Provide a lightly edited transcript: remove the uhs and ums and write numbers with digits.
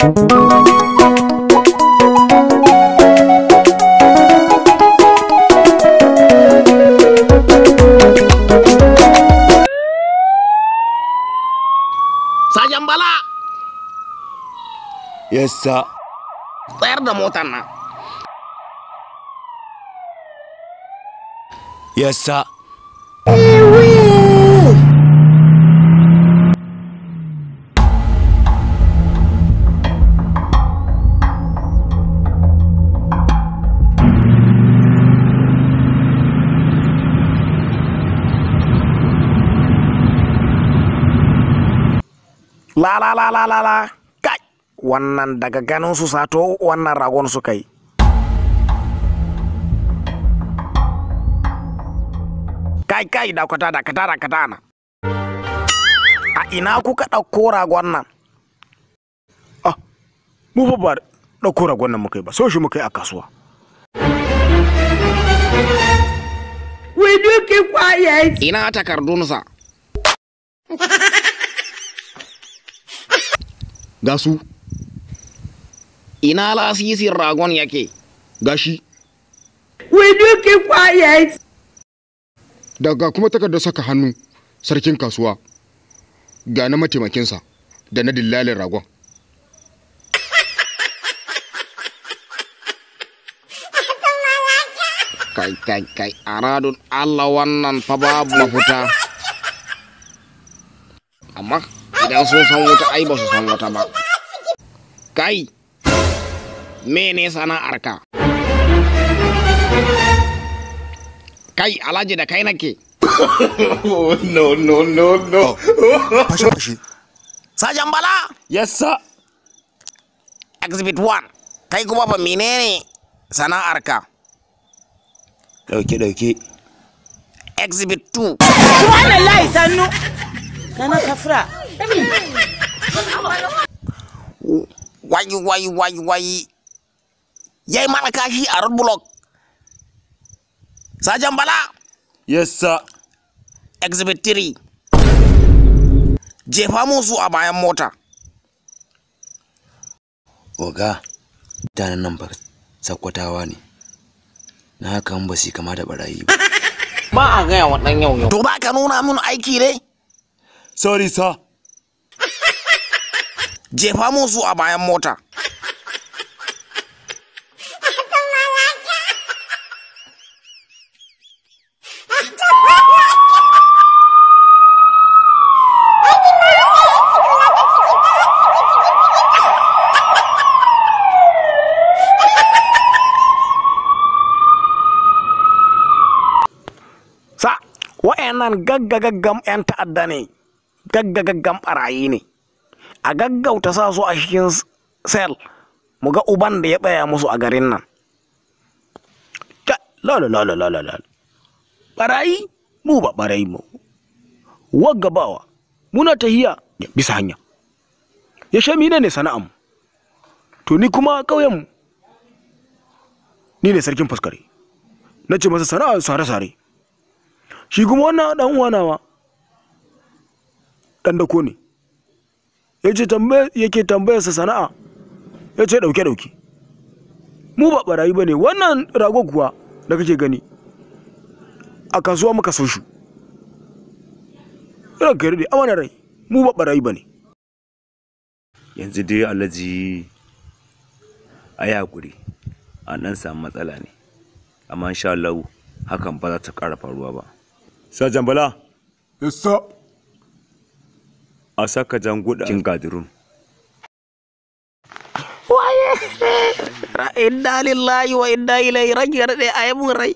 Sajan Bala. Yes, sir. Tsayar da motar nan. Yes, sir. La la la la la la. Kai, wannan daga ganin su sato wannan ragon suka yi. Kai kai, dakata dakata dakata na. A ina kuka ɗauko ragon nan? Ah, mu fa ba ɗauko ragon nan muka yi ba, so shi muka yi a kasuwa. Will you keep quiet? Ina takardunsa? Ga su. Ina lasisin ragon yake? Gashi. Will you keep quiet? Daga kuma takardar saka hannu sarkin kasuwa, ga na mataimakinsa da na dillalin ragon. Kai kai kai, aradun Allah, wannan fa babu mafuta. Amma idan sun san wuta, ai ba su san wuta ba. Kai, mene sana'arka? Kai alhaji, da kai nake. No, no, no, no. Fashe fashe. Sajan Bala. Yes, sir. Exhibit 1. Kai kuma ba, menene sana'arka? Dauke dauke. Exhibit 2. Subhanallah, sannu. Nana kafra. Wai wai wai wai, yayi mana kashi a road block. Sajan Bala. Yes, sir. Exhibit 3. Jefa musu a bayan mota. Oga, mutanen nan ba sakkwatawa ne. Na haka ba su kama da barayi ba. Ba a gaya wa ɗan yau yau. To ba ka nuna mun aiki ne? Sorry, sir. Jefa musu a bayan mota. Sa wa'annan gaggagaggan 'yan ta'adda ne, gaggagaggan barayi ne. A gaggauta sa su a cikin cell, mu ga uban da ya tsaya musu a garin nan. La la la la la la la. Barayi? Mu ba barayi mu. Wagga bawa muna tahiya bisa hanya. Ya sha mine ne sana'am. To ni kuma ƙauyen mu, ni ne sarkin faskare. Na ce masa sana'a sare-sare. Shi kuma wannan dan uwa nawa dan dako ne. Yace tambaye yake tambayarsa sana'a. Ya ce dauke dauke. Mu ba barayi bane. Wannan rago kuwa da kake gani, a kasuwa muka so shi. Ranka ya daɗe, amana rai, mu ba barayi bane. Yanzu dai alhaji, a yi haƙuri, an ɗan samu matsala ne. Amma insha Allah hakan ba za ta ƙara faruwa ba. Sajan Bala. Yes, sir. A saka janguda cikin gadirun. Waye, inna lillahi wa inna ilaihi raji'un, dai ayi mun rai.